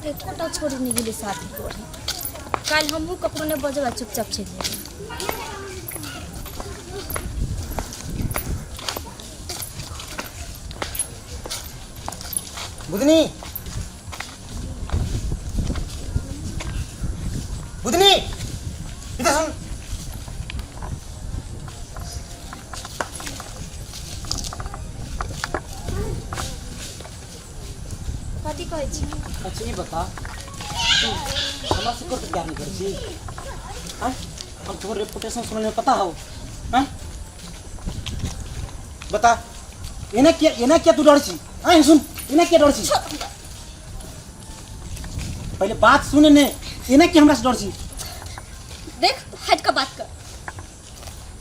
एकोटा छोरी नहि गेलै शादी करे। काल्हि हमहूँ ककरो नहि बजबै, चुपचाप चलि जेबै। बुधनी, बुधनी, इधर सुन। कथी कहै छी? अच्छा ई बता, तू हमरा से कर प्यार नहीं करै छी? आँय? हम तोहर रेपुटेशन सुनल में पता हो? आँय? बता, एना किया, एना किया तू डर छी? आँय सुन, एना किया डर छी? पहले बात सुन ने, एना किया हमरा से डर छी? देख, हट के बात कर।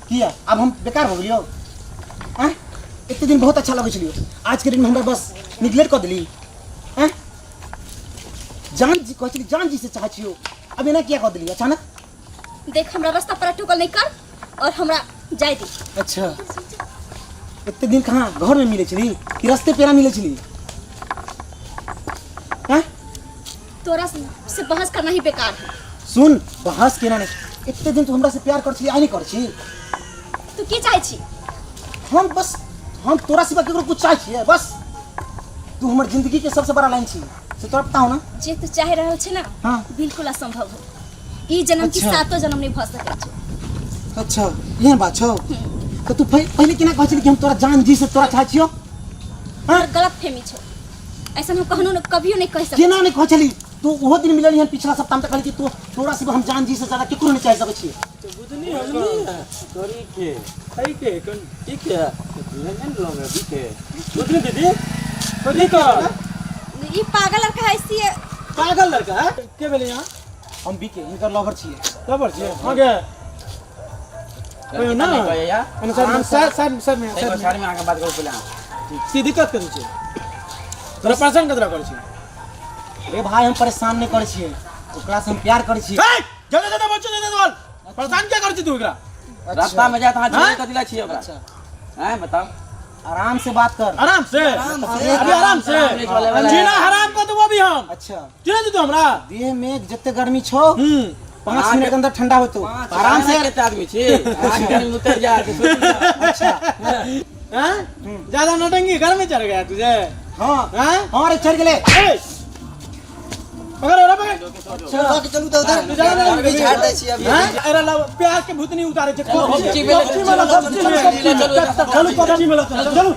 किया अब हम बेकार हो गेलियो? आँय? एते दिन बहुत अच्छा लगै छलियो, आज के दिन में हमरा बस निगलेक्ट कर देली। आँय? जान जी कहै छली, जान जी से चाहै छियो, अब एना किया कर देली अचानक? देख, हमरा रास्ता पर टोकल नहीं कर और हमरा जाय दे। अच्छा, एते दिन कहाँ घर में मिले छली कि रास्ते पेरा मिले छली? आँय? तोरा से बहस करना ही बेकार है। सुन, बहस केना नहीं, एते दिन तू हमरा से प्यार कर छली, आइ नहीं कर छी? तू की चाहे छी? हम बस, हम तोरा सिवा केकरो कुछ चाहे छियै? बस तू हमर जिंदगी के सबसे बड़ा लाइन छी, से तोरा पता हो ना? जे तू चाहे रहल छे ना, हाँ। बिल्कुल असंभव हो। ई जन्म की सातो जन्म नहीं भ सकै छै। अच्छा, एहन बात छौ? तो तू पहिले केना कहै छली कि हम तोरा जान जी से तोरा चाहै छियौ? हाँ? तोहर गलत फहमी छौ, ऐसा हम कहनो न कभियो नहीं कह सकते। केना नहीं कहै छली? तू ओहो दिन मिलल हन पिछला सप्ताह में, त कहली कि तू तोरा सिवा हम जान जी से ज्यादा केकरो नहीं चाह सकै छियै। बुझनी हो तोरी के है के कन ई के नहीं लोग अभी के बुझनी दीदी कथी कर? ई पागल लड़का है सी। पागल लड़का है के भेलै यहाँ? हम बीके हिनकर लवर छियै। लवर छियै? हाँ गे, कहियो ना। कहिया साइड में, साइड, साइड, साइड में, साइड में। साइड में आके बात करू पहिले अहाँ। की दिक्कत करै छै तोरा? परेशान कतरा करै छै? रे भाई, हम परेशान नहीं करै छियै, ओकरा से हम प्यार करै छियै। ए, ज्यादा ज्यादा बच्चो ज्यादा बोल, परेशान क्या करै छी तू एकरा? रास्ता में जात अहाँ हाँ? छोड़ कथी ला छियै ओकरा? अच्छा। हैं, बताओ। आराम से बात कर। आराम से, अभी आराम से। आराम नहीं चले वाला है। जीना हराम कर देबो अभी हम। अच्छा। जीना दे तू हमरा। देह में जते गर्मी छौ, 5 अहाँके- मिनट के अंदर ठंडा होतो। आराम से। कते आदमी छी अहाँके, कनी उतर जा के सोचि लिअ। अच्छा। हैं, ज्यादा नौटंकी घर में चढ़ गया तुझे? हाँ। हैं? हाँ रे, चढ़ गेले। ए, पकड़ रे, पकड़। अच्छा, चलू तऽ उधर। तू जा ना। अभी झाड़ दै छी अभी। हैं? अरे लाओ, प्याज के भूतनी उतारे छे। कपची में कपची में लो, कपची में, चलू, चलू, चलू, कपची में लो, चलू, चलू,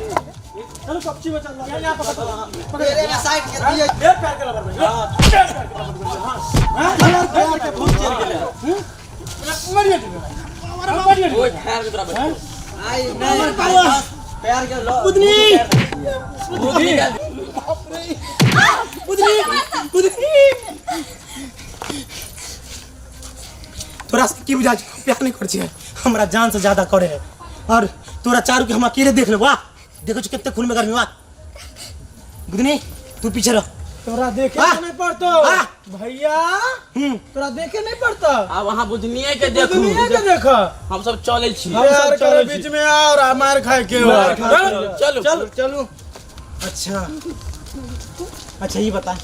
चलू, कपची में चल। यहाँ, यहाँ पकड़, पकड़। मेरे में साइड के दिए। ए, प्यार के लबर में, ए, प्यार के लबर में, हाँ। हाँ, प्यार के भूत चढ़ गेलै। मरिए गेलै। मरिए गेलै। ओइ खायर के तोरा बैठ। आई नहीं भाई, प्यार के लो। बुधनी। बुधनी। बुधनी, बुधनी। तोरा से की बुझा छै, प्यार नहीं करै छियै? हमरा जान से ज्यादा करे है, और तोरा चारू के हम अकेले देख ले। वाह, देखो छी कते खून में गर्मी। वाह बुधनी, तू पीछे रह। तोरा देखे आ! नहीं पड़तो। आ! भैया। तोरा देखे नहीं पड़ता। आब अहाँ बुधनिये के देखू। दुनिया के देख। हम सब चलै छी। हम सब प्यार चलै करे छी। बीच में और मार खाए के हो। मार खाए के। चलू। चल। चलू। अच्छा अच्छा, ये बता,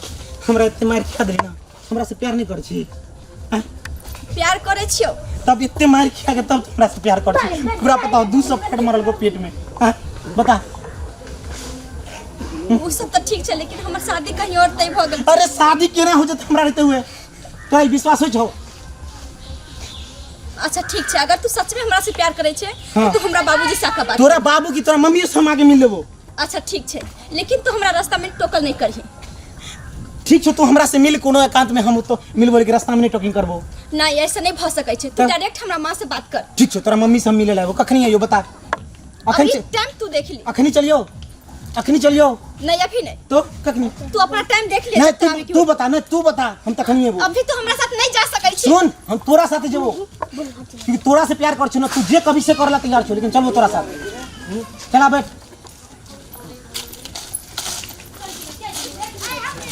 हमरा इतने मार खिया देली ना, हमरा से प्यार नहीं कर छी? आँय? प्यार करे छियो। तब इतने मार खिया के तब हमरा से प्यार कर छी? पूरा पता, 200 फट मरल को पेट में। आँय? बता। उ सब तऽ ठीक छै, लेकिन हमर शादी कहीं और तय भऽ गेल। अरे, शादी केना हो जत हमरा रहते हुए? तोरा ई विश्वास होइ छौ? अच्छा ठीक छै, अगर तू सच में हमरा से प्यार करे छै, हाँ। तो हमरा बाबूजी से आके बात। तोरा बाबू की, तोरा मम्मी से हम आगे मिल लेबो। अच्छा ठीक छै, लेकिन तू हमरा रास्ता में टोकल नहीं करही। ठीक छौ, तू हमरा से मिल कोनो एकांत में, हम तो मिलबो, लेकिन रास्ता में नहीं टॉकिंग करबो। नहीं, ऐसा नहीं भऽ सकै छै। तू तऽ? डायरेक्ट हमरा माँ से बात कर। ठीक छौ, तोरा मम्मी से हम मिले लाबो। कखनी आइयो, बता अखन। अभी टाइम तू देख ली। अखनी चलियो, अखनी चलियो। नहीं, अभी नहीं। तो कखनी? तू अपना टाइम देख ले। नहीं, तोरा आबे तू के तू हो। बता, नहीं तू बता, हम तखनी एबो। अभी तो हमरा साथ नहीं जा सकै छी। सुन, हम तोरा साथे जेबो, क्योंकि तोरा से प्यार कर छी ना। तू जे कभी से करला तैयार छो, लेकिन चलबो तोरा साथ। चला, बैठ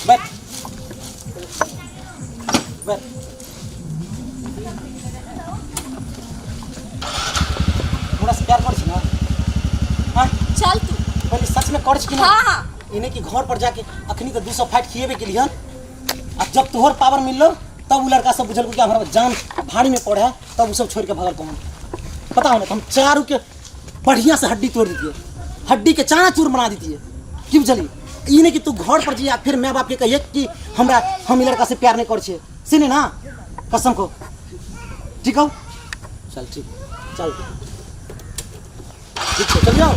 बैठ बैठ। तोरा से प्यार कर छी ना? हाँ? चल तू। पहले सच में कर छी कि ना? हाँ हाँ। इन्हें कि घर पर जाके अखनी तो 200 फाइट खिएबे के लिए। आ जब तोहर पावर मिललो तब उ लड़का सब बुझल कि हमरा जान भारी में पड़े है, तब उ सब छोड़ के भगल को पता हो ना, तो हम चारू के बढ़िया से हड्डी तोड़ देतिए, हड्डी के चाना चूर बना देतिए। की बुझली? ई नहीं कि तू घर पर जाइए फिर माय बाप के कहिए कि हमरा हम ई लड़का से प्यार नहीं कर छिए, से नहीं ना, कसम को। ठीक हो? चल ठीक, चल ठीक है, चल जाओ।